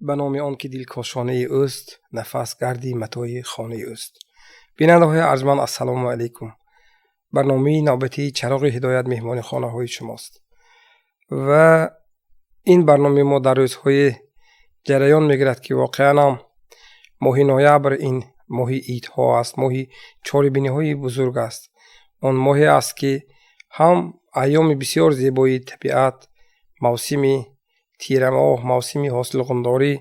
Ба номи он ки дилкошонаи ӯст, нафас гарди матои хонаи ӯст. Бинандаҳои арҷманд, ассалому алайкум. Барномаи навбатии «Чароғи ҳидоят» меҳмони хонаҳои шумост ва ин барномаи мо дар рӯзҳое ҷараён мегирад, ки воқеан ҳам моҳи ноябр ин моҳи идҳо аст, моҳи чорабиниҳои бузург аст. Он моҳе аст, ки ҳам айёми бисёр зебои табиат, мавсими тирамоҳ, мавсими ҳосилғундорӣ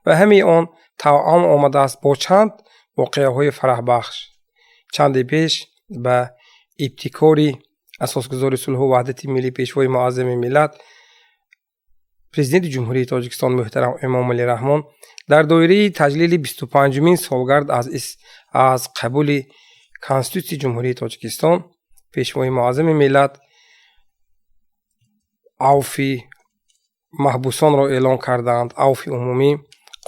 ва ҳамаи он тавъам омадааст бо чанд воқеаҳои фараҳбахш. Чанде пеш ба ибтикори асосгузори сулҳу ваҳдати миллӣ, Пешвои муаззами миллат, Президенти Ҷумҳурии Тоҷикистон муҳтарам Эмомалӣ Раҳмон дар доираи таҷлили 25-умин солгард аз қабули Конститутсияи Ҷумҳурии Тоҷикистон Пешвои муаззами миллат авфи маҳбусонро эълон карданд, авфи умумӣ,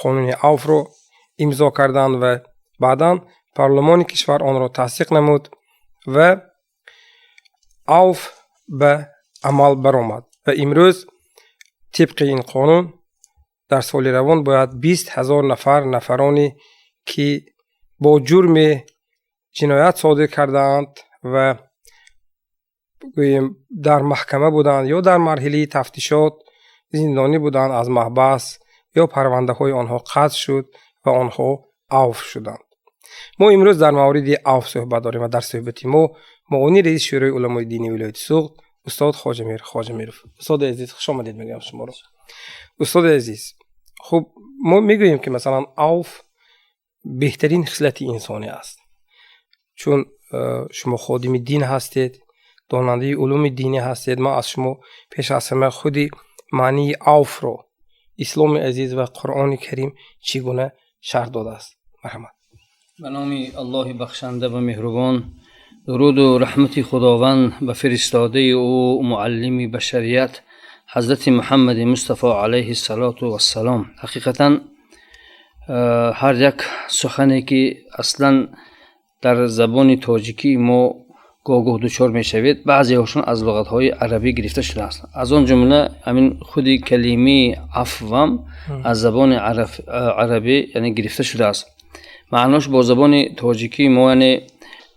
қонуни авфро имзо карданд ва баъдан парлумони кишвар онро тасдиқ намуд ва авф ба амал баромад. Ва имрӯз тибқи ин қонун дар соли равон бояд 20 000 нафар, нафароне ки бо ҷурме ҷиноят содир кардаанд ва гӯем дар маҳкама буданд ё дар марҳилаи тафтишот зиндонӣ буданд, аз маҳбас ё парвандаҳои онҳо қатъ шуд ва онҳо авф шуданд. Мо имрӯз дар мавриди авф суҳбат дорем ва дар суҳбати мо муовини раиси Шӯрои уламои динии вилояти Суғд устод Хоҷамир Хоҷамиров. Устоди азиз, хуш омадед мегӯям шуморо. Устоди азиз, хуб, мо мегӯем, ки масалан авф беҳтарин хислати инсонӣ аст. Чун шумо ходими дин ҳастед, донандаи улуми динӣ ҳастед, ман аз шумо пеш аз ҳама худи маънии авфро Исломи азиз ва Қуръони Карим чӣ гуна шарҳ додааст? Марҳамат. Ба номи Аллоҳи бахшанда ва меҳрубон. Дуруду раҳмати Худованд ба фиристодаи ӯ, муаллими башарият, ҳазрати Муҳаммади Мустафо алайҳи салоту вассалом. Ҳақиқатан ҳар як сухане ки аслан дар забони тоҷикии мо гоҳ-гоҳ дучор мешавед, баъзеҳошон аз луғатҳои арабӣ гирифта шудааст. Аз он ҷумла ҳамин худи калимаи афвам аз забони арабӣ, яъне, гирифта шудааст. Маънош бо забони тоҷикии мо, яъне,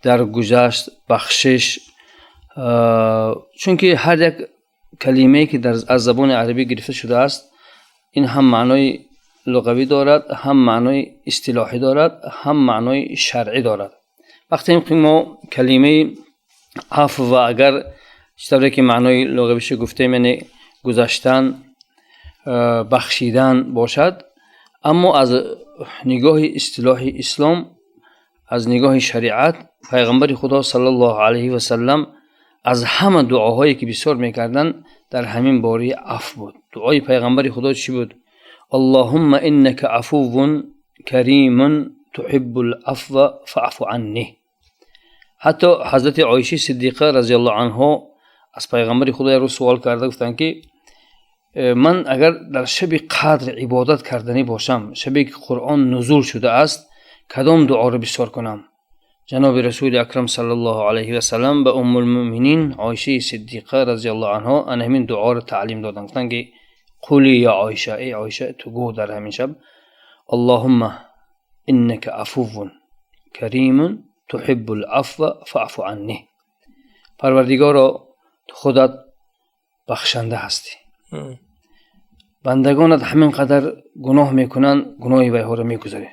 даргузашт, бахшиш. Чунки ҳар як калимае ки аз забони арабӣ гирифта шудааст, ин ҳам маънои луғавӣ дорад, ҳам маънои истилоҳӣ дорад, ҳам маънои шаръӣ дорад. Вақте ки мо калимаи афва, агар чӣ тавре ки маънои луғавиша гуфтем, яъне гузаштан, бахшидан бошад, аммо аз нигоҳи истилоҳи ислом, аз нигоҳи шариат, Пайғамбари Худо саллаллоҳу алайҳи васаллам аз ҳама дуоҳое ки бисёр мекарданд, дар ҳамин бораи афв буд. Дуои Пайғамбари Худо чӣ буд? Аллоҳумма иннака афуввун каримун туҳиббул афва фаъфу анни. Ҳатто ҳазрати Оишаи Сиддиқа разиаллоҳу анҳо аз Пайғамбари Худо як рӯз суол карда гуфтанд, ки ман агар дар шаби қадр ибодат карданӣ бошам, шабе ки Қуръон нузул шудааст, кадом дуоро бисёр кунам? Ҷаноби Расули Акрам саллаллоҳу алайҳи васалам ба Уммулмӯъминин Оишаи Сиддиқа разиаллоҳу анҳо ана ҳамин дуоро таълим доданд. Гуфтанд, ки қули ё Оиша, эй Оиша, ту гӯ дар ҳамин шаб: Аллоҳумма иннака афуввун каримун туҳиббул афва фаъфу анни. Парвардигоро, ту худат бахшанда ҳастӣ, бандагонат ҳамин қадар гуноҳ мекунанд, гуноҳи вайҳоро мегузарӣ,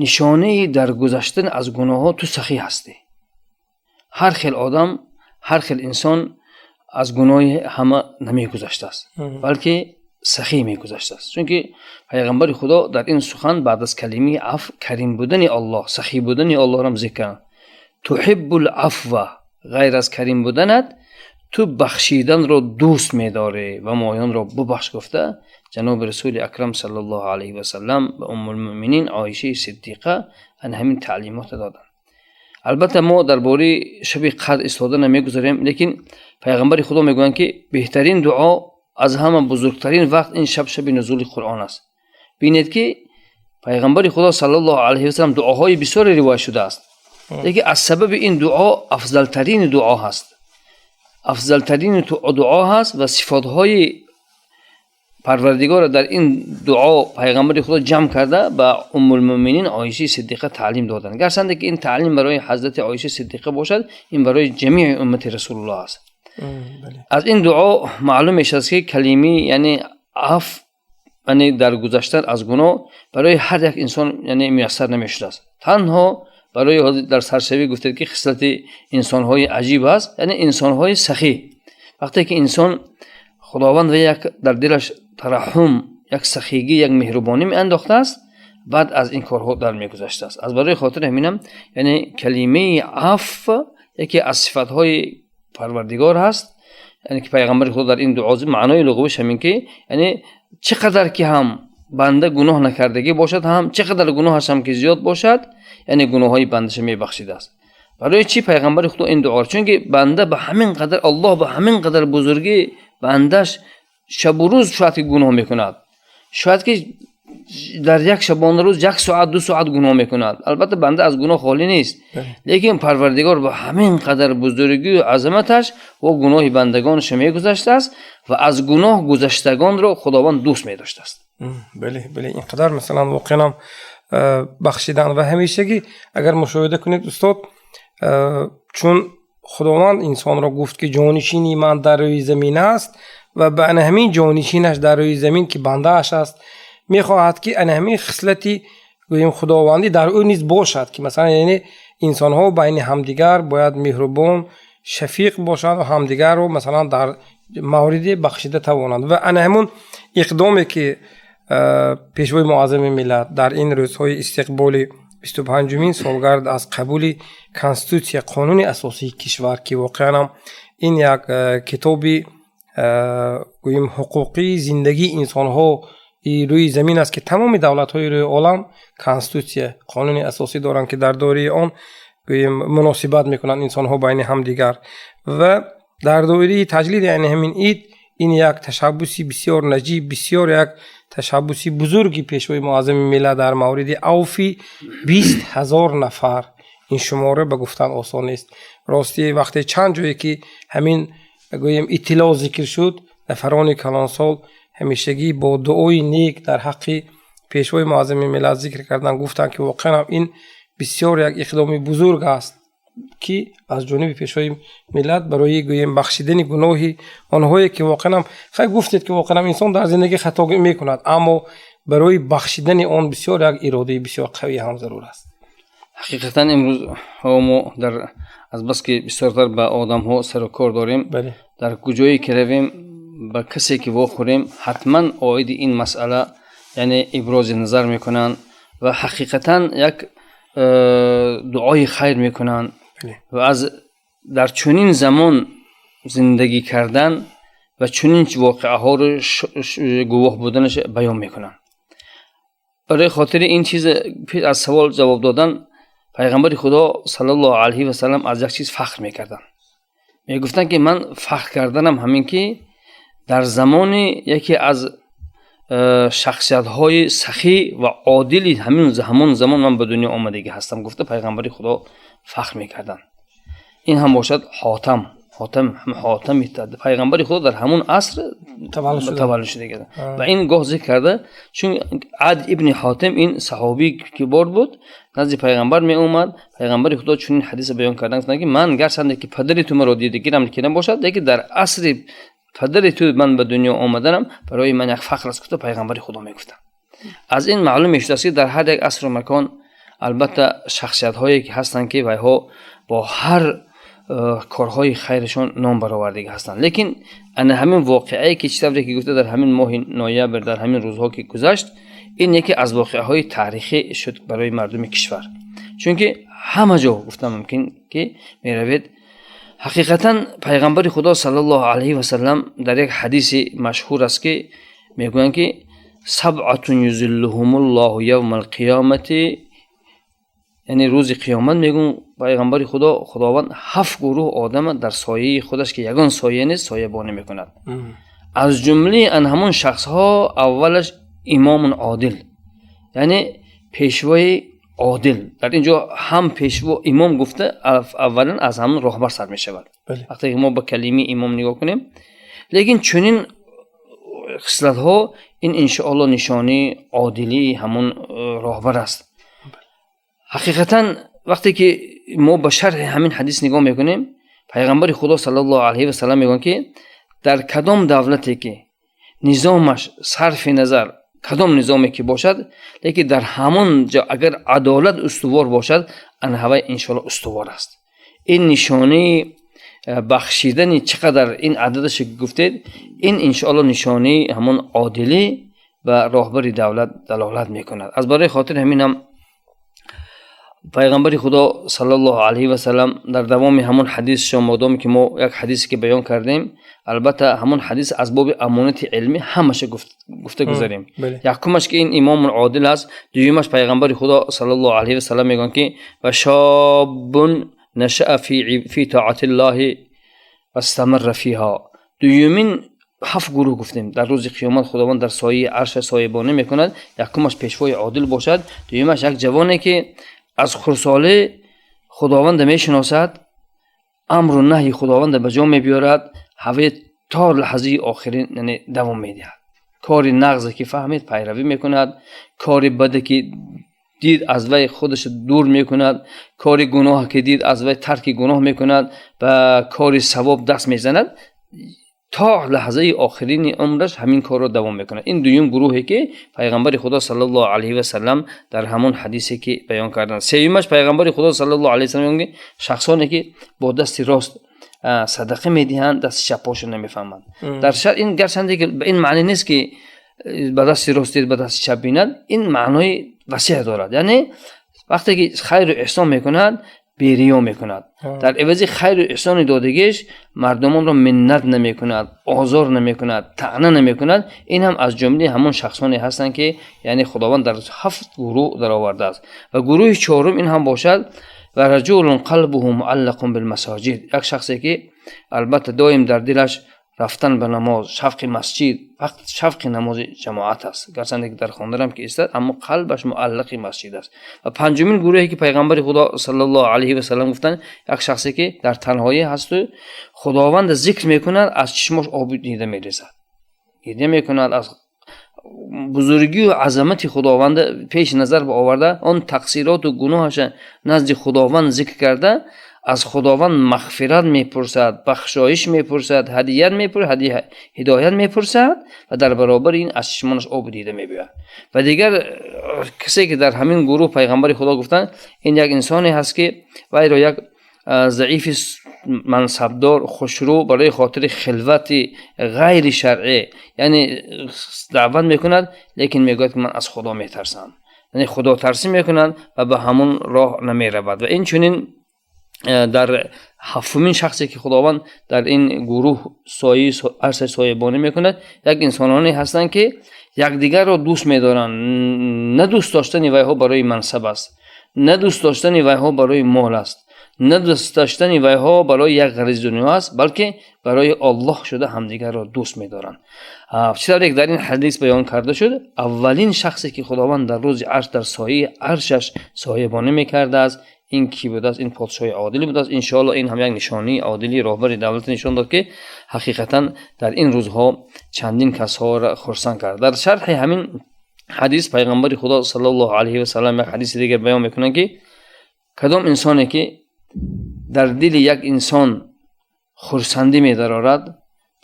нишонаи даргузаштан аз гуноҳҳо ту сахӣ ҳастӣ. Ҳар хел одам, ҳар хел инсон аз гуноҳи ҳама намегузаштааст, балки сахӣ мегузаштааст. Чунки Пайғамбари Худо дар ин сухан баъд аз калимаи афв карим будани Аллоҳ, сахӣ будани Аллоҳро зикр карданд. Туҳиббул афва, ғайр аз карим буданат, ту бахшиданро дӯст медорӣ ва моёнро бубахш, гуфта ҷаноби Расули Акрам саллаллоҳу алайҳи васаллам ба Уммулмӯъминин Оишаи Сиддиқа ана ҳамин таълимотро доданд. Албатта, мо дар бораи шаби қадр истода намегузарем, лекин Пайғамбари Худо мегӯянд, ки беҳтарин дуо, аз ҳама бузургтарин вақт ин шаб, шаби нузули Қуръон аст. Бинед, ки Пайғамбари Худо саллаллоҳу алайҳи васаллам дуоҳои бисёре ривоят шудааст, лекин аз сабаби ин дуо афзалтарини дуо ҳаст, афзалтарини дуо ҳаст ва сифотҳои Парвардигорро дар ин дуо Пайғамбари Худо ҷамъ карда ба Уммулмӯъминин Оишаи Сиддиқа таълим доданд. Гарчанде ки ин таълим барои ҳазрати Оишаи Сиддиқа бошад, ин барои ҷамеи уммати Расулуллоҳ аст. Аз ин дуо маълум мешавад, ки калимаи яъне афв, яъне дар гузаштан аз гуноҳ барои ҳар як инсон яъне муяссар намешудааст. Танҳо барои ҳозир дар саршавӣ гуфтед, ки хислати инсонҳои аҷиб аст, яъне инсонҳои сахӣ. Вақте ки инсон Худованд ва як дар дилаш тараҳҳум, як сахигӣ, як меҳрубонӣ меандохтааст, баъд аз ин корҳо дар мегузаштааст. Аз барои хотири ҳаминам яъне калимаи афв яке аз сифатҳои Парвардигор ҳаст, яъне ки Пайғамбари Худо дар ин дуо маънои луғавиш ҳамин ки яъне чӣ қадар ки ҳам банда гуноҳ накардагӣ бошад, ҳам чӣ қадар гуноҳаш ҳам ки зиёд бошад, яъне гуноҳҳои бандаша мебахшидааст. Барои чӣ Пайғамбари Худо ин дуо? Чунки банда ба ҳамин қадар Аллоҳ ба ҳамин қадар бузургӣ бандаш шабу рӯз шояд ки гуноҳ мекунад, шояд ки дар як шабонарӯз як соат, ду соат гуноҳ мекунад. Албатта, банда аз гуноҳ холӣ нест, лекин Парвардигор ба ҳамин қадар бузургию азаматаш во гуноҳи бандагонашо мегузаштааст ва аз гуноҳ гузаштагонро Худованд дӯст медоштааст. Бале, ин қадар масалан воқеан ҳам бахшидан ва ҳамешагӣ агар мушоҳида кунед, устод, чун Худованд инсонро гуфт, ки ҷонишини ман дар рӯи замин аст ва ба ана ҳамин ҷонишинаш дар рӯи замин, ки бандааш аст, мехоҳад, ки ана ҳамин хислати гӯем худовандӣ дар ӯ низ бошад, ки масалан яъне инсонҳо байни ҳамдигар бояд меҳрубон, шафиқ бошанд ва ҳамдигарро масалан дар мавриде бахшида тавонанд. Ва ана ҳамун иқдоме, ки Пешвои Муаззами миллат дар ин рӯзҳои истиқболи 25-умин солгард аз қабули Конститутсия, қонуни асосии кишвар, ки воқеан ҳам ин як китоби гӯем ҳуқуқии зиндагии инсонҳо рӯи замин аст, ки тамоми давлатҳои рӯи олам Конститутсия, қонуни асосӣ доранд, ки дар доираи он гӯем муносибат мекунанд инсонҳо байни ҳамдигар, ва дар доираи таҷлили яъне ҳамин ид ин як ташаббуси бисёр наҷиб, бисёр як ташаббуси бузурги Пешвои Муаззами миллат дар мавриди авфи 20 000 нафар, ин шумора ба гуфтан осон нест. Ростӣ, вақте чанд ҷое ки ҳамин гӯем иттилоъ зикр шуд, нафарони калонсол ҳамешагӣ бо дуои нек дар ҳаққи Пешвои Муаззами миллат зикр карданд, гуфтанд, ки воқеан ҳам ин бисёр як иқдоми бузург аст, ки аз ҷониби Пешвои миллат барои гӯем бахшидани гуноҳи онҳое, ки воқеан ҳам хай гуфтед, ки воқеан ҳам инсон дар зиндагӣ хато мекунад, аммо барои бахшидани он бисёр як иродаи бисёр қавӣ ҳам зарур аст. Ҳақиқатан, имрӯз мо дар азбаски бисёртар ба одамҳо сару кор дорем, дар куҷое ки равем, ба касе ки вохӯрем, ҳатман оиди ин масъала яъне ибрози назар мекунанд ва ҳақиқатан як дуои хайр мекунанд ва аз дар чунин замон зиндагӣ кардан ва чунин воқеаҳоро гувоҳ буданаш баён мекунанд. Барои хотири ин чиз, пеш аз савол ҷавоб додан, Пайғамбари Худо саллаллоҳу алайҳи васаллам аз як чиз фахр мекарданд. Мегуфтанд, ки ман фахр карданам ҳамин, ки дар замони яке аз шахсиятҳои сахӣ ва одили ҳамон замон ман ба дунё омадагӣ ҳастам, гуфта Пайғамбари Худо фахр мекарданд. Ин ҳам бошад Ҳотам, Ҳотам Пайғамбари Худо дар ҳамон аср таваллуд шуда ва ин гоҳ зикр карда, чун Ади ибни Ҳотим ин саҳобии кибор буд, назди Пайғамбар меомад. Пайғамбари Худо чунин ҳадиса баён кардан, гуфтанд, ки ман гарчанде ки падари ту маро дидагирам ки набошад, лекин дар асри падари ту ман ба дунё омаданам барои ман як фахр аст, гуфта Пайғамбари Худо мегуфтанд. Аз ин маълум мешудааст, ки дар ҳар як асру макон албатта шахсиятҳое ки ҳастанд, ки вайҳо бо ҳар корҳои хайрашон ном баровардагӣ ҳастанд. Лекин ана ҳамин воқеае, ки чӣ тавре ки гуфта, дар ҳамин моҳи ноябр, дар ҳамин рӯзҳо ки гузашт, ин яке аз воқеаҳои таърихӣ шуд барои мардуми кишвар, чунки ҳама ҷо гуфта мумкин ки меравед. Ҳақиқатан, Пайғамбари Худо саллаллоҳу алайҳи васаллам дар як ҳадиси машҳур аст, ки мегӯянд, ки сабъатун юзиллуҳумуллоҳу явмал қиёмати, яъне рӯзи қиёмат, мегӯн Пайғамбари Худо, Худованд ҳафт гурӯҳ одама дар сояи худаш, ки ягон соя нест, соябонӣ мекунад. Аз ҷумлаи ан ҳамон шахсҳо аввалаш имомун одил, яъне пешвои одил. Дар ин ҷо ҳам пешво имом гуфта, аввалан аз ҳамон роҳбар сар мешавад, вақте ки мо ба калимаи имом нигоҳ кунем. Лекин чунин хислатҳо ин иншоаллоҳ нишонаи одилии ҳамон роҳбар аст. Ҳақиқатан вақте ки мо ба шарҳи ҳамин ҳадис нигоҳ мекунем, пайғамбари Худо саллаллоҳу алайҳи васаллам мегӯянд, ки дар кадом давлате ки низомаш сарфи назар кадом низоме ки бошад, лекин дар ҳамон ҷо агар адолат устувор бошад, ана ҳавай иншоаллоҳ устувор аст. Ин нишонаи бахшидани чӣ қадар ин ададаша гуфтед, ин иншоаллоҳ нишонаи ҳамон одилӣ ба роҳбари давлат далолат мекунад. Аз барои хотири ҳамин ҳам пайғамбари Худо саллаллоҳу алайҳи васаллам дар давоми ҳамон ҳадисшон, модоме ки мо як ҳадисе ки баён кардем, албатта ҳамон ҳадис аз боби амонати илмӣ ҳамаша гуфта гузарем. Якумаш ки ин имому одил аст. Дуюмаш пайғамбари Худо саллаллоҳу алайҳи васаллам мегӯянд, ки ва шоббун нашаа фи тоатиллоҳи вастамарра фиҳо. Дуюмин ҳафт гурӯҳ гуфтем, дар рӯзи қиёмат Худованд дар сояи арша соябонӣ мекунад. Якумаш пешвои одил бошад, дуюмаш як ҷавоне ки аз хурдсолӣ Худованда мешиносад, амру наҳйи Худованда ба ҷо мебиёрад, ҳаве то лаҳзаи охирин, яъне давом медиҳад. Кори нағзе ки фаҳмид, пайравӣ мекунад, кори баде ки дид, аз вай худаш дур мекунад, кори гуноҳе ки дид, аз вай тарки гуноҳ мекунад, ба кори савоб даст мезанад, то лаҳзаи охирини умраш ҳамин корро давом мекунад. Ин дуюм гурӯҳе ки пайғамбари Худо саллаллоҳу алайҳи васаллам дар ҳамон ҳадисе ки баён карданд. Сеюмаш пайғамбари Худо саллаллоҳу алайҳи васаллам мегӯянд, ки шахсоне ки бо дасти рост садақа медиҳанд, дасти чаппошон намефаҳманд. Дар шар ин гарчанде ки ба ин маъне нест, ки ба дасти рост дид, ба дасти чап бинад, ин маънои васеъ дорад. Яъне вақте ки хайру эҳсон мекунад, бериё мекунад, дар ивази хайру эҳсони додагиш мардумонро миннат намекунад, озор намекунад, таъна намекунад. Ин ҳам аз ҷумлаи ҳамон шахсоне ҳастанд, ки яъне Худованд дар ҳафт гурӯҳ даровардааст. Ва гурӯҳи чорум ин ҳам бошад ва раҷулун қалбуҳу муаллақун билмасоҷид, як шахсе ки албатта доим дар дилаш рафтан ба намоз, шавқи масҷид, вақт шавқи намози ҷамоат аст. Гарчанде ки дар хонарам ки истад, аммо қалбаш муаллақи масҷид аст. Ва панҷумин гурӯҳе ки пайғамбари Худо саллаллоҳу алайҳи васаллам гуфтанд, як шахсе ки дар танҳоӣ ҳасту Худованда зикр мекунад, аз чишмош оби дида мерезад, гиря мекунад, аз бузургию азамати Худованда пеши назар оварда, он тақсироту гуноҳаша назди Худованд зикр карда, аз Худованд мағфират мепурсад, бахшоиш мепурсад, ҳадият мепурсад, ҳидоят мепурсад ва дар баробари ин аз чишмонаш об дида мебиёяд. Ва дигар касе ки дар ҳамин гурӯҳ пайғамбари Худо гуфтанд, ин як инсоне ҳаст, ки вайро як заифи мансабдор хушрӯ барои хотири хилвати ғайри шаръӣ, яъне даъват мекунад, лекин мегӯяд, ки ман аз Худо метарсам, яъне худотарсӣ мекунад ва ба ҳамон роҳ намеравад. Ва инчунин дар ҳафтумин шахсе ки Худованд дар ин гурӯҳ сояи арша соябонӣ мекунад, як инсононе ҳастанд, ки якдигарро дӯст медоранд. На дӯст доштани вайҳо барои мансаб аст, на дӯст доштани вайҳо барои мол аст, на дӯст доштани вайҳо барои як ғарази дунё аст, балки барои Оллоҳ шуда ҳамдигарро дӯст медоранд. Чӣ тавре ки дар ин ҳадис баён карда шуд, аввалин шахсе ки Худованд дар рӯзи арш дар сояи аршаш соябонӣ мекардааст, ин кӣ будааст? Ин подшоҳи одилӣ будааст. Иншоалло ин ҳам як нишонаи одилии роҳбари давлат нишон дод, ки ҳақиқатан дар ин рӯзҳо чандин касҳоро хурсанд кард. Дар шарҳи ҳамин ҳадис пайғамбари Худо саллаллоҳу алайҳи васаллам як ҳадиси дигар баён мекунанд, ки кадом инсоне ки дар дили як инсон хурсандӣ медарорад,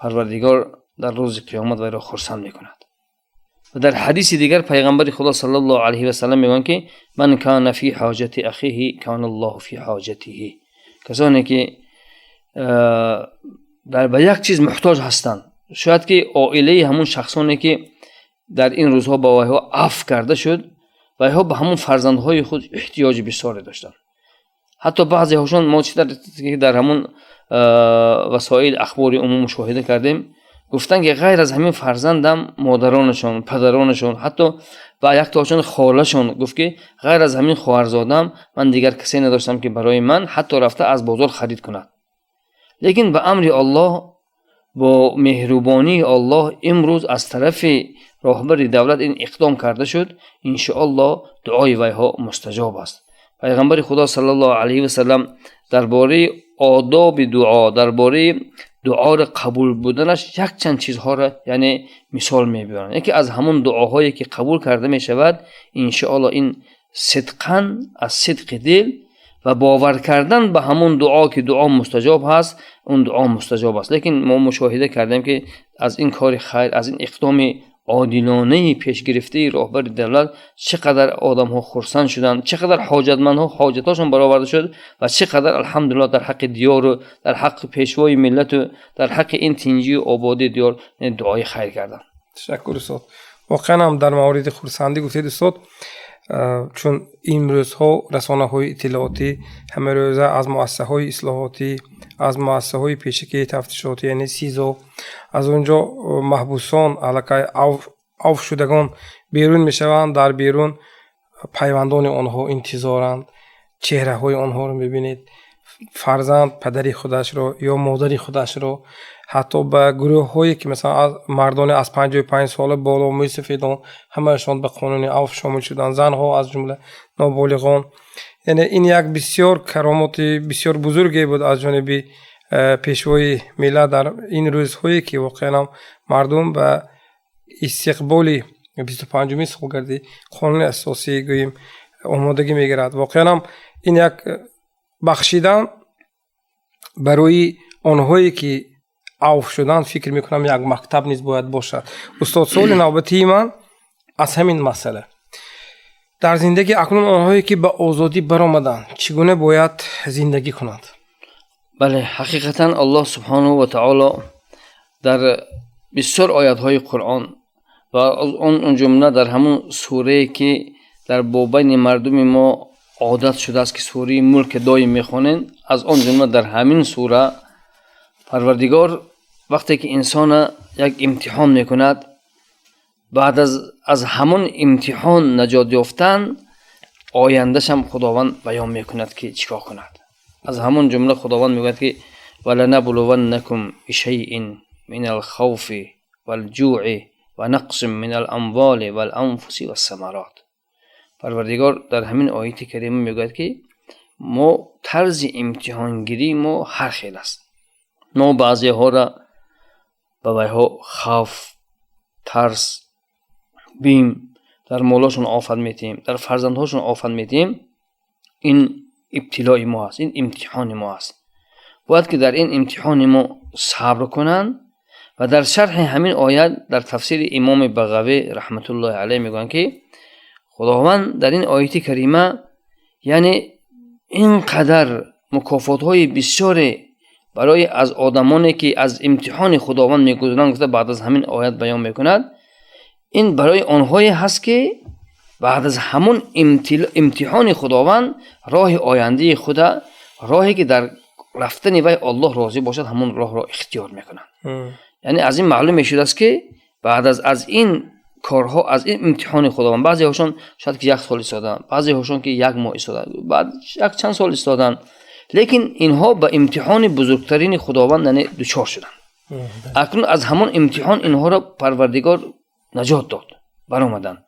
Парвардигор дар рӯзи қиёмат вайро хурсанд мекунад. Ва дар ҳадиси дигар пайғамбари Худо саллаллоҳу алайҳи васаллам мегӯянд, ки ман кана фи ҳоҷати ахиҳи кана Аллоҳу фи ҳоҷатиҳи. Касоне ки ба як чиз муҳтоҷ ҳастанд, шояд ки оилаи ҳамун шахсоне ки дар ин рӯзҳо ба вайҳо афв карда шуд, вайҳо ба ҳамун фарзандҳои худ эҳтиёҷи бисёре доштанд. Ҳатто баъзеҳошон мо чӣ дар ҳамун васоили ахбори умум мушоҳида кардем, гуфтанд, ки ғайр аз ҳамин фарзандам модаронашон, падаронашон, ҳатто ба яктоашон холашон гуфт, ки ғайр аз ҳамин хоҳарзодам ман дигар касе надоштам, ки барои ман ҳатто рафта аз бозор харид кунад. Лекин ба амри Оллоҳ, бо меҳрубонии Оллоҳ имрӯз аз тарафи роҳбари давлат ин иқдом карда шуд. Иншоаллоҳ дуои вайҳо мустаҷоб аст. Пайғамбари Худо саллаллоҳу алайҳи васаллам дар бораи одоби дуо, дар бораи Дуоро қабул буданаш якчанд чизҳоро, яъне, мисол мебиёранд. Яке аз ҳамон дуоҳое ки қабул карда мешавад, иншоаллоҳ, ин сидқан аз сидқи дил ва бовар кардан ба ҳамон дуо, ки дуо мустаҷоб ҳаст, он дуо мустаҷоб аст. Лекин мо мушоҳида кардем, ки аз ин кори хайр, аз ин иқдоми одилонаи пешгирифтаи роҳбари давлат чӣ қадар одамҳо хурсанд шуданд, чӣ қадар ҳоҷатмандҳо ҳоҷатҳошон бароварда шуд ва чӣ қадар, алҳамдулиллоҳ, дар ҳаққи диёру дар ҳаққи пешвои миллату дар ҳаққи ин тинҷию ободии диёр дуои хайр карданд. Ташаккур, устод. Воқеан ҳам дар мавриди хурсандӣ гуфтед, устод, чун имрӯзҳо расонаҳои иттилоотӣ ҳамарӯза аз муассисаҳои ислоҳотӣ, аз муассисаҳои пешакии тафтишотӣ, яъне СИЗО, аз он ҷо маҳбусон, аллакай авф шудагон берун мешаванд, дар берун пайвандони онҳо интизоранд, чеҳраҳои онҳоро мебинед, фарзанд падари худашро ё модари худашро, ҳатто ба гурӯҳҳое ки, масалан, мардони аз 55 сола боло, мӯйсафедон, ҳамаашон ба қонуни авф шомил шуданд, занҳо, аз ҷумла ноболиғон. Яъне ин як бисёр каромоти бисёр бузурге буд аз ҷониби пешвои миллат дар ин рӯзҳое ки воқеан ҳам мардум ба истиқболи 25-умин солгарди қонуни асосӣ, гӯем, омодагӣ мегирад. Воқеан ҳам ин як бахшидан барои онҳое ки авф шуданд, фикр мекунам, як мактаб низ бояд бошад. Устод, суоли навбатии ман аз ҳамин масъала: дар зиндагӣ акнун онҳое ки ба озодӣ баромаданд, чӣ гуна бояд зиндагӣ кунанд? Бале, ҳақиқатан, Аллоҳ субҳонаҳу ва таоло дар бисёр оятҳои Қуръон ва он ҷумла дар ҳамун сурае ки дар бобайни мардуми мо одат шудааст, ки сураи Мулк доим мехонем, аз он ҷумла дар ҳамин сура Парвардигор вақте ки инсона як имтиҳон мекунад, баъд аз ҳамон имтиҳон наҷот ёфтан, ояндашам Худованд баён мекунад, ки чӣ кор кунад. Аз ҳамон ҷумла Худованд мегӯяд, ки: ولنبلونكم بشيء من الخوف والجوع ونقص من الأموال والأنفس والثمرات. Парвардигор дар ҳамин ояти карима мегӯяд, ки мо тарзи имтиҳонгирии мо ҳар хел аст. Мо баъзеҳоро ба вайҳо хавф, тарс, бим, дар молошон офат метиҳем, дар фарзандҳошон офат метиҳем. Ин ибтилои мо аст, ин имтиҳони мо аст. Бояд ки дар ин имтиҳони мо сабр кунанд. Ва дар шарҳи ҳамин оят, дар тафсири имоми Бағавӣ раҳматуллоҳи алайҳ мегӯянд, ки Худованд дар ин ояти карима, яъне, ин қадар мукофотҳои бисёре барои аз одамоне ки аз имтиҳони Худованд мегузаранд гуфта, баъд аз ҳамин оят баён мекунад. Ин барои онҳое ҳаст, ки баъд аз ҳамон имтиҳони Худованд роҳи ояндаи худа, роҳе ки дар рафтани вай Оллоҳ розӣ бошад, ҳамон роҳро ихтиёр мекунанд. Яъне аз ин маълум мешудааст, ки баъд аз ин корҳо, аз ин имтиҳони Худованд, баъзеҳошон шояд ки як сол истоданд, баъзеҳошон ки як моҳ истоданд, баъд як чанд сол истоданд, лекин инҳо ба имтиҳони бузургтарини Худованд, яъне, дучор шуданд. Акнун аз ҳамон имтиҳон инҳоро Парвардигор наҷот дод, баромаданд.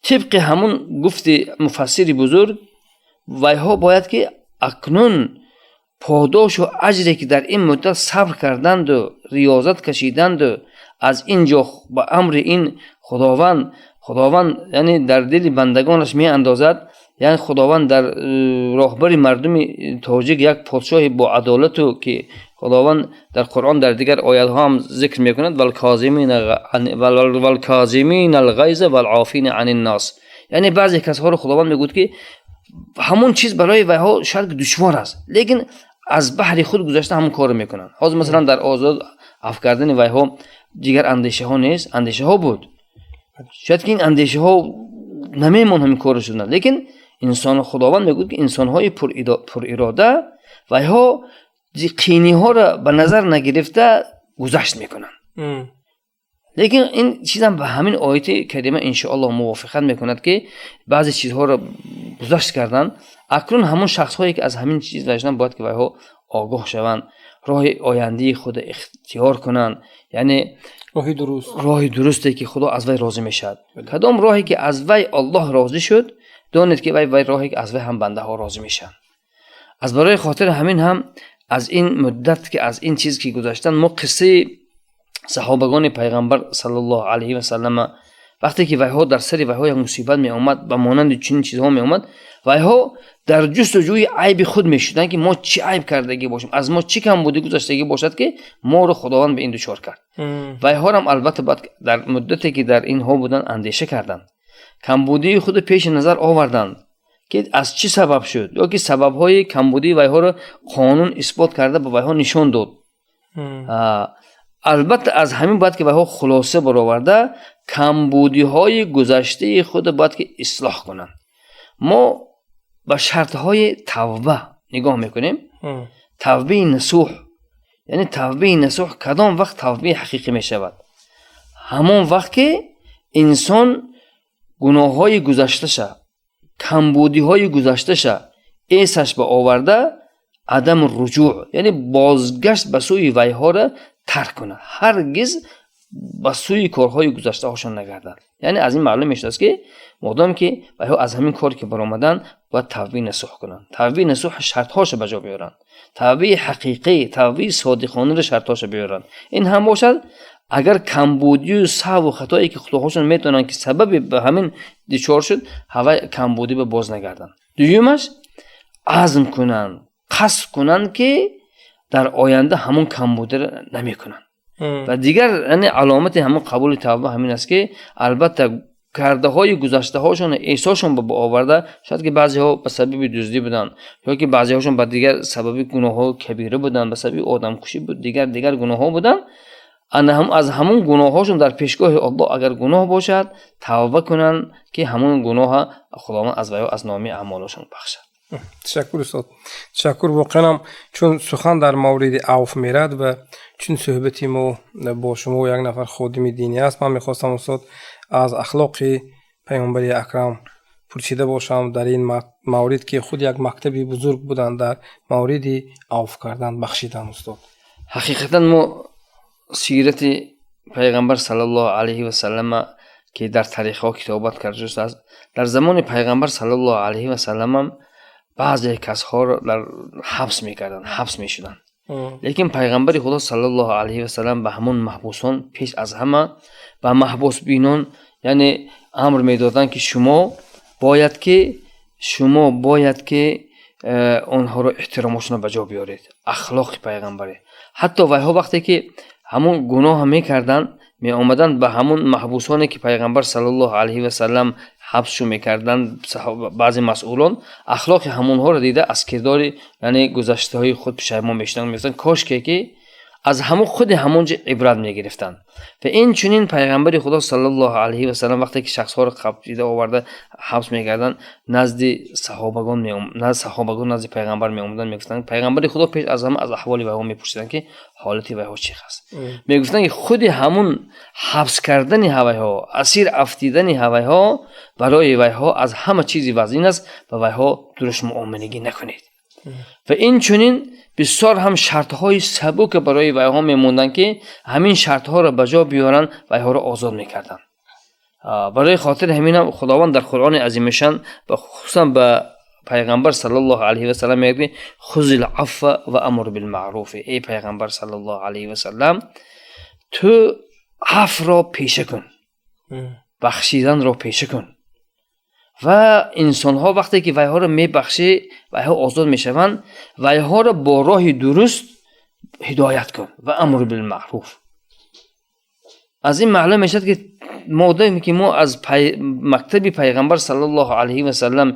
Тибқи ҳамон гуфти муфассири бузург, вайҳо бояд ки акнун подошу аҷре ки дар ин муддат сабр карданду риёзат кашиданду аз ин ҷо ба амри ин Худованд, Худованд, яъне, дар дили бандагонаш меандозад, яъне Худованд дар роҳбари мардуми тоҷик як подшоҳи бо адолату ки Худованд дар Қуръон дар дигар оятҳо ҳам зикр мекунад: والكاظمين الغيظ والعافين عن الناس. Яъне баъзе касҳоро Худованд мегӯяд, ки ҳамон чиз барои вайҳо шояд душвор аст, лекин аз баҳри худ гузашта ҳамон корро мекунанд. Ҳозир, масалан, дар озод афв кардани вайҳо дигар андешаҳо нест, андешаҳо буд, шояд ки ин андешаҳо намемон ҳамин корро шуданд, лекин инсон, Худованд мегӯяд, ки инсонҳои пурирода вайҳо қийниҳоро ба назар нагирифта гузашт мекунанд. Лекин ин чизам ба ҳамин ояти карима, иншоаллоҳ, мувофиқат мекунад, ки баъзе чизҳоро гузашт кардан. Акнун ҳамон шахсҳое ки аз ҳамин чиз гаштанд, бояд ки вайҳо огоҳ шаванд, роҳи ояндаи худро ихтиёр кунанд, яъне роҳи дуруст. Роҳи дурусте ки Худо аз вай розӣ мешавад. Кадом роҳе ки аз вай Аллоҳ розӣ шуд, донед, ки вай роҳе ки аз вай ҳам бандаҳо розӣ мешаванд. Аз барои хотири ҳамин ҳам Аз ин муддат ки аз ин чиз ки гузаштанд, мо қиссаи саҳобагони пайғамбар саллаллоҳу алайҳи васаллама, вақте ки вайҳо дар сари вайҳо як мусибат меомад, ба монанди чунин чизҳо меомад, вайҳо дар ҷустуҷӯи айби худ мешуданд, ки мо чӣ айб кардагӣ бошем, аз мо чӣ камбудӣ гузаштагӣ бошад, ки моро Худованд ба ин дучор кард. Вайҳорам албатта баъд дар муддате ки дар инҳо буданд, андеша карданд, камбудии худро пеши назар оварданд, ки аз чӣ сабаб шуд, ё ки сабабҳои камбудии вайҳоро қонун исбот карда ба вайҳо нишон дод. Албатта, аз ҳамин бояд ки вайҳо хулоса бароварда, камбудиҳои гузаштаи худро бояд ки ислоҳ кунанд. Мо ба шартҳои тавба нигоҳ мекунем. Тавбаи насӯҳ, яъне тавбаи насӯҳ кадом вақт тавбаи ҳақиқӣ мешавад? Ҳамон вақт ки инсон гуноҳҳои гузашташа, камбудиҳои гузашташа эсаш ба оварда, адам руҷӯъ, яъне бозгашт ба сӯи вайҳоро тарк кунад, ҳаргиз ба сӯи корҳои гузаштаҳошон нагардад. Яъне аз ин маълум мешудааст, ки модоме ки вайҳо аз ҳамин кор ки баромаданд, бояд тавбаи насӯҳ кунанд, тавбаи насӯҳ шартҳоша ба ҷо биёранд, тавбаи ҳақиқӣ, тавбаи содиқонаро шартҳоша биёранд. Ин ҳам бошад, агар камбудию саҳву хатое ки худоҳошон метавонанд, ки сабаби ба ҳамин дучор шуд, ҳавай камбудӣ ба боз нагарданд. Дуюмаш, азм кунанд, қасд кунанд, ки дар оянда ҳамон камбудиро намекунанд. Ва дигар, яъне аломати ҳамон қабули тавба ҳамин аст, ки албатта кардаҳои гузаштаҳошон эҳсосшон ба оварда, шояд ки баъзеҳо ба сабаби дуздӣ буданд, ё ки баъзеҳошон ба дигар сабаби гуноҳҳои кабира буданд, ба сабаби одамкушӣ буд, дигар дигар гуноҳҳо буданд. Аз ҳамон гуноҳҳошон дар пешгоҳи Аллоҳ агар гуноҳ бошад, тавба кунанд, ки ҳамон гуноҳа Худованд аз вайҳо, аз номи аъмолашон бахшад. Ташаккур, устод, ташаккур. Воқеан чун сухан дар мавриди авф мерад ва чун суҳбати мо бо шумо як нафар ходими динӣ аст, ман мехостам, устод, аз ахлоқи паёмбари акрам пурсида бошам дар ин маврид, ки худ як мактаби бузург буданд дар мавриди авф кардан, бахшидан, устод. Ҳақиқатан, мо сирати пайғамбар саллаллоҳу алайҳи васаллама, ки дар таърихҳо китобат карда шудааст, дар замони пайғамбар саллаллоҳу алайҳи васалламам баъзе касҳоро дар ҳабс мекарданд, ҳабс мешуданд, лекин пайғамбари Худо саллаллоҳу алайҳи васаллам ба ҳамон маҳбусон, пеш аз ҳама ба маҳбусбинон, яъне амр медоданд, ки шумо бояд ки онҳоро эҳтиромошонро ба ҷо биёред. Ахлоқи пайғамбаре, ҳатто вайҳо вақте ки ҳамон гуноҳа мекарданд, меомаданд ба ҳамон маҳбусоне ки пайғамбар саллаллоҳу алайҳи васаллам ҳабсшон мекарданд, баъзе масъулон ахлоқи ҳамонҳоро дида, аз кирдори, яъне гузаштаҳои худ пушаймон мешуданд, мегуфтанд, кошке ки аз ҳамон худи ҳамон ҷо ибрат мегирифтанд. Ва ин чунин пайғамбари Худо саллаллоҳу алайҳи васаллам вақте ки шахсҳоро қабида оварда ҳабс мекарданд, назди саҳобагон, саҳобагон назди пайғамбар меомаданд, мегуфтанд, пайғамбари Худо пеш аз ҳама аз аҳволи вайҳо мепурсиданд, ки ҳолати вайҳо чӣ аст. Мегуфтанд, ки худи ҳамун ҳабс кардани ҳавайҳо, асир афтидани ҳавайҳо барои вайҳо аз ҳама чизи вазнин аст, ба вайҳо дуруст муомилагӣ накунед. Ва ин чунин бисёр ҳам шартҳои сабуке барои вайҳо мемонданд, ки ҳамин шартҳоро ба ҷо биёранд, вайҳоро озод мекарданд. Барои хотири ҳаминам Худованд дар Қуръони азимушшан ва хусусан ба пайғамбар саллаллоҳу алайҳи васаллам мегӯяд, ки хузил афва ва амр билмаъруф. Эй пайғамбар саллаллоҳу алайҳи васаллам, ту афвро пеша кун, бахшиданро пеша кун. Ва инсонҳо вақте ки вайҳоро мебахшӣ, вайҳо озод мешаванд, вайҳоро бо роҳи дуруст ҳидоят кун. Ва амр билмаъруф. Аз ин маълум мешавад, ки модоме ки мо аз мактаби пайғамбар саллаллоҳу алайҳи васаллам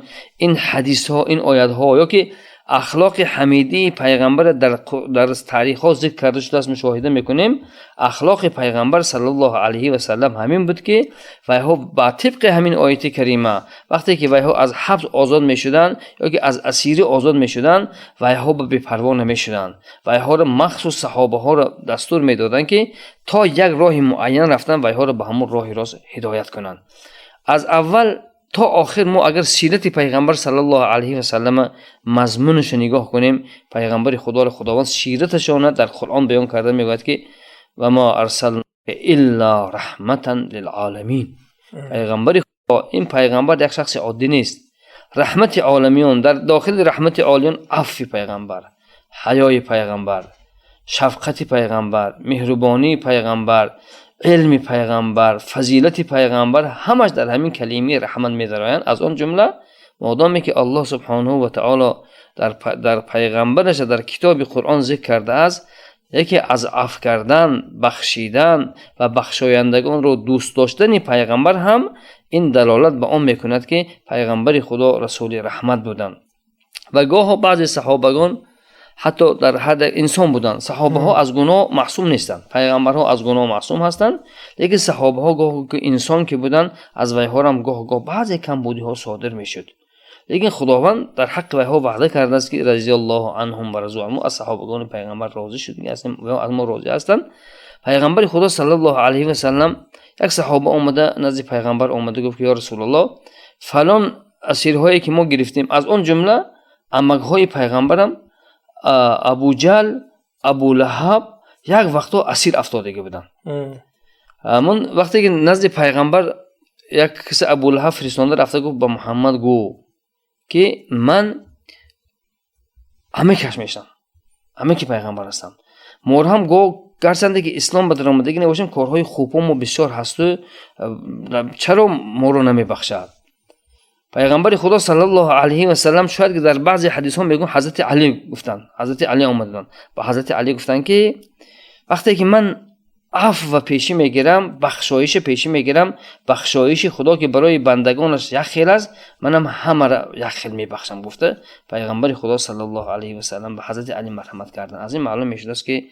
ин ҳадисҳо, ин оятҳо ё ки ахлоқи ҳамидии пайғамбара дар таърихҳо зикр карда шудааст, мушоҳида мекунем, ахлоқи пайғамбар саллаллоҳу алайҳи васаллам ҳамин буд, ки вайҳо ба тибқи ҳамин ояти карима, вақте ки вайҳо аз ҳабс озод мешуданд ё ки аз асирӣ озод мешуданд, вайҳо ба бепарво намешуданд. Вайҳоро махсус саҳобаҳоро дастур медоданд, ки то як роҳи муайян рафтан, вайҳоро ба ҳамон роҳи рост ҳидоят кунанд. Аз аввал то охир мо агар сирати пайғамбар саллаллоҳу алайҳи васаллама мазмунашо нигоҳ кунем, пайғамбари Худоро Худованд сираташона дар Қуръон баён карда мегӯяд, ки ва ма арсалнака илла раҳматан лилъоламин. Пайғамбари Худо, ин пайғамбар як шахси оддӣ нест, раҳмати оламиён. Дар дохили раҳмати оламиён афви пайғамбар. Ҳаёи пайғамбар, шафқати пайғамбар, меҳрубонии пайғамбар, илми пайғамбар, фазилати пайғамбар ҳамаш дар ҳамин калимаи раҳмат медароянд. Аз он ҷумла модоме ки Аллоҳ субҳонаҳу ва таоло дар пайғамбараша дар китоби Қуръон зикр кардааст, яке аз афв кардан, бахшидан ва бахшояндагонро дӯст доштани пайғамбар ҳам ин далолат ба он мекунад, ки пайғамбари Худо расули раҳмат буданд. Ва гоҳо баъзе саҳобагон ҳатто дар ҳад инсон буданд. Саҳобаҳо аз гуноҳ маъсум нестанд, пайғамбарҳо аз гуноҳ маъсум ҳастанд, лекин саҳобаҳо гоҳ инсон ки буданд, аз вайҳорам гоҳ-гоҳ баъзе камбудиҳо содир мешуд. Лекин Худованд дар ҳаққи вайҳо ваъда кардааст, ки разияллоҳу анҳум ва разу анҳу, аз саҳобагони пайғамбар розӣ шуд, аз мо розӣ ҳастанд. Пайғамбари Худо саллаллоҳу алайҳи васаллам, як саҳоба омада назди пайғамбар омада гуфт, ки ё Расулуллоҳ, фалон асирҳое ки мо гирифтем, аз он ҷумла амакҳои пайғамбарам Абуҷал, Абулаҳаб як вақтҳо асир афтодагӣ буданд. Мон вақте ки назди пайғамбар як киси Абулаҳаб фиристонда рафта гуфт, ба Муҳаммад гӯ, ки ман амакаш мешавам, амаки пайғамбар ҳастам. Морҳам го гарчанде ки ислом ба даромадагӣ набошем, корҳои хубҳо мо бисёр ҳасту, чаро моро намебахшад? Пайғамбари Худо саллаллоҳу алайҳи васаллам, шояд ки дар баъзе ҳадисҳо мегӯям, ҳазрати Алӣ гуфтанд, ҳазрати Алӣ омаданд, ба ҳазрати Алӣ гуфтанд, ки вақте ки ман афва пешӣ мегирам, бахшоиша пешӣ мегирам, бахшоиши Худо ки барои бандагонаш як хел аст, манам ҳамаро як хел мебахшам, гуфта пайғамбари Худо саллаллоҳу алайҳи васаллам ба ҳазрати Алӣ марҳамат карданд. Аз ин маълум мешудааст, ки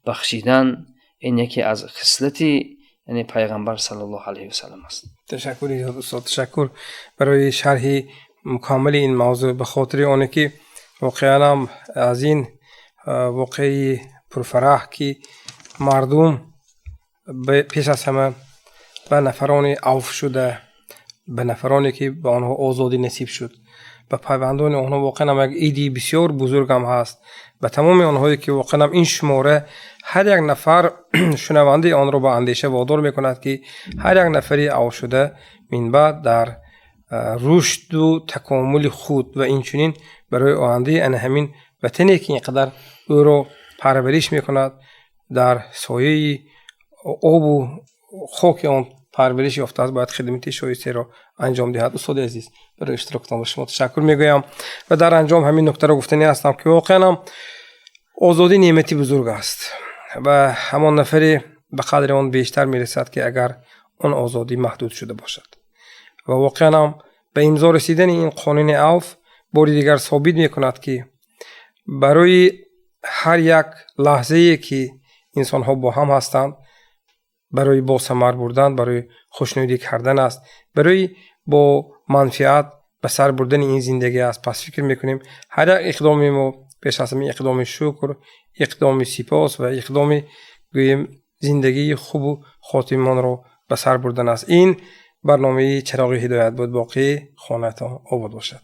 бахшидан ин яке аз хислати, яъне, пайғамбар саллаллоҳу алайҳи васаллам аст. Ташаккури зиёд, устод, ташаккур барои шарҳи мукаммали ин мавзӯъ, ба хотири оне ки воқеанам аз ин воқеаи пурфараҳ, ки мардум пеш аз ҳама ба нафарони авф шуда, ба нафароне ки ба онҳо озодӣ насиб шуд, ба пайвандони онҳо воқеан як иди бисёр бузургам ҳаст. Ба тамоми онҳое ки воқеан ин шумора ҳар як нафар шунавандаи онро ба андеша водор мекунад, ки ҳар як нафари авфшуда минбаъд дар рушду такомули худ ва инчунин барои ояндаи ана ҳамин ватане, ки ин қадар ӯро парвариш мекунад, дар сояи обу хоки он парвариш ёфтааст, бояд хидмати шоистаеро анҷом диҳад. Устоди азиз, барои иштирокатон ба шумо ташаккур мегӯям ва дар анҷом ҳамин нуктаро гуфтанӣ ҳастам, ки воқеанам озодӣ неъмати бузург аст ва ҳамон нафаре ба қадри он бештар мерасад, ки агар он озодӣ маҳдуд шуда бошад. Ва воқеанам ба имзо расидани ин қонуни авф бори дигар собит мекунад, ки барои ҳар як лаҳзае ки инсонҳо бо ҳам ҳастанд, барои босамар бурдан, барои хушнудӣ кардан аст, барои бо манфиат ба сар бурдани ин зиндагӣ аст. Пас фикр мекунем, ҳар як иқдоми мо пеш аз ҳама иқдоми шукр, иқдоми сипос ва иқдоми, гӯем, зиндагии хубу хотимонро ба сар бурдан аст. Ин барномаи Чароғи ҳидоят буд. Боқӣ хонаатон обод бошад.